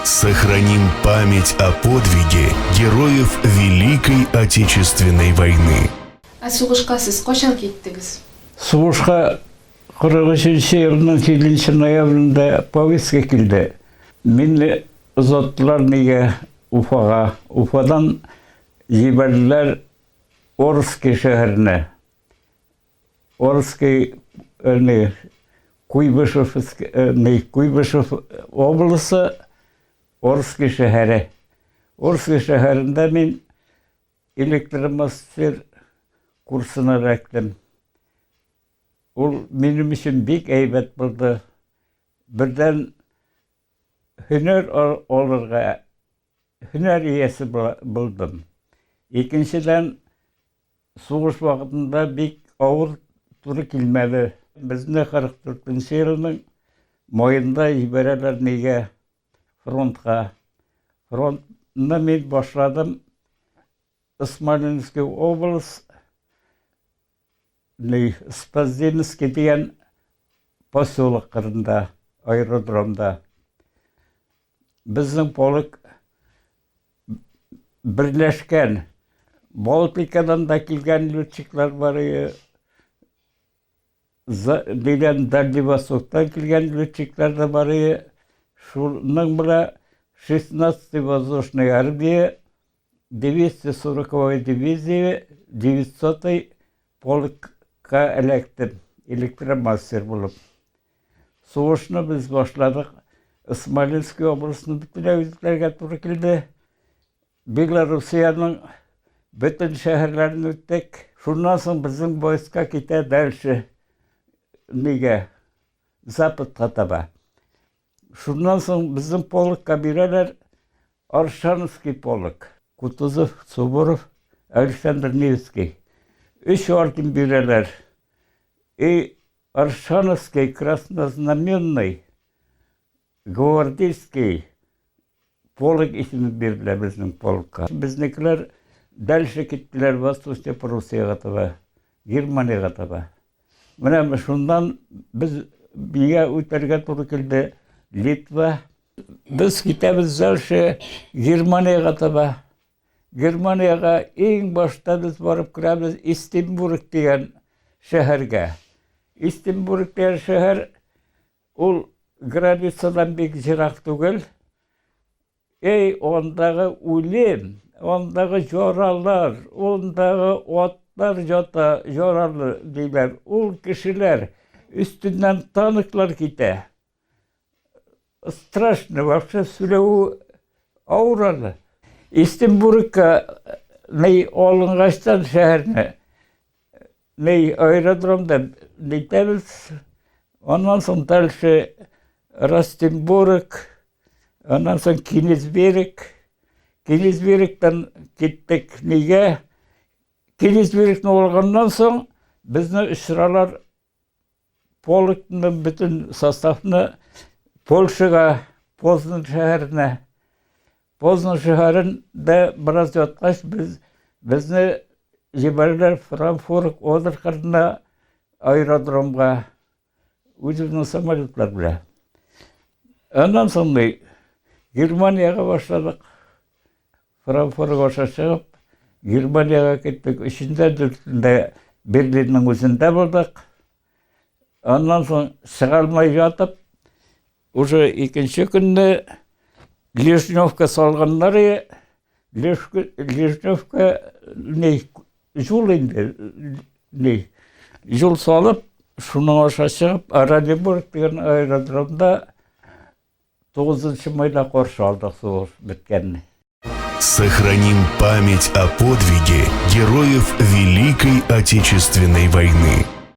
Сохраним память о подвиге героев Великой Отечественной войны. Ә сугышка сез кайчан киттегез? Сугышка 43 елның 8 ноябрендә повестка килде. Мине озаттылар нигә Уфага. Уфадан җибәрделәр Орский шәһәренә. Орский не Куйбышев не Куйбышев обласы, Орский шәһәре. Орский шәһәрендә мин электромастер курсына эләктем. Ул минем өчен бик әйбәт булды. Бердән һөнәр алырга һөнәр иясе булдым. Икенчедән, сугыш вакытында бик авыр туры килмәде. Безне 44 елның маенда җибәрәләр нигә фронтка. Фронтны мин башладым Смоленский область Спаздинский дигән поселок кырында, аэродромда. Безнең полк берләшкән. Балтикадан да килгән летчиклар бар иде. Дигән Дальний Востоктан килгән летчиклар да бар иде. Шуның белән 16-й воздушной армия 240-й дивизия 900-й полкка эләктем электромастер булып. Сугышны без башладык. Смоленский областын бөтенләй үтәргә туры килде. Белоруссиянең бөтен шәһәрләрен үттек. Шуннан соң безнең войска китә дальше нигә? Западка таба. Шуннан соң безнең полкка бирәләр Оршанский полк. Кутузов, Суворов, Александр Невский. Өч орден бирәләр. И Оршановский краснознаменный гвардейский полк исеме бирелә безнең полкка. Безнекеләр дальше киттеләр Восточная Пруссиягә таба, Германиягә таба. Менә шуннан без бигә үтәргә туры килде Литва. Без китәбез дальше Германиягә таба. Германиягә иң башта без барып керәбез Истенбург дигән шәһәргә. Истенбург дигән шәһәр ул границадан бик ерак түгел. Эй, андагы үлем, андагы яралар, андагы атлар ята, яралы диләр. Ул кешеләр өстеннән танклар китә. Страшно вообще сөйләү авыр әле. Истенбургка ни алынгачтан шәһәрне ни аэродромда нитәбез. Аннан соң дальше Растенбург, аннан соң Кенигсберг. Кенигсбергтан киттек нигә? Кенигсбергны алганнан соң безне очыралар полкны бөтен составны Польшага, Познан шәһәренә. Познан шәһәрендә бераз яткач, без безне җибәрделәр Франкфурт Одер кырына аэродромга үзебезнең самолетлар белән. Аннан соң ни Германиягә башладык. Франкфурт аша чыгып, Германиягә киттек. Өчендә, дүртендә Берлинның үзендә булдык. Аннан соң чыга алмай ятып, уже икенче көнне Лежневка салганнар иде. Лежневка ни юл инде ни юл салып, шуның аша чыгып, Ораниенбург дигән аэродромда 9 майда каршы алдык сугыш беткәнне. Сохраним память о подвиге героев Великой Отечественной войны.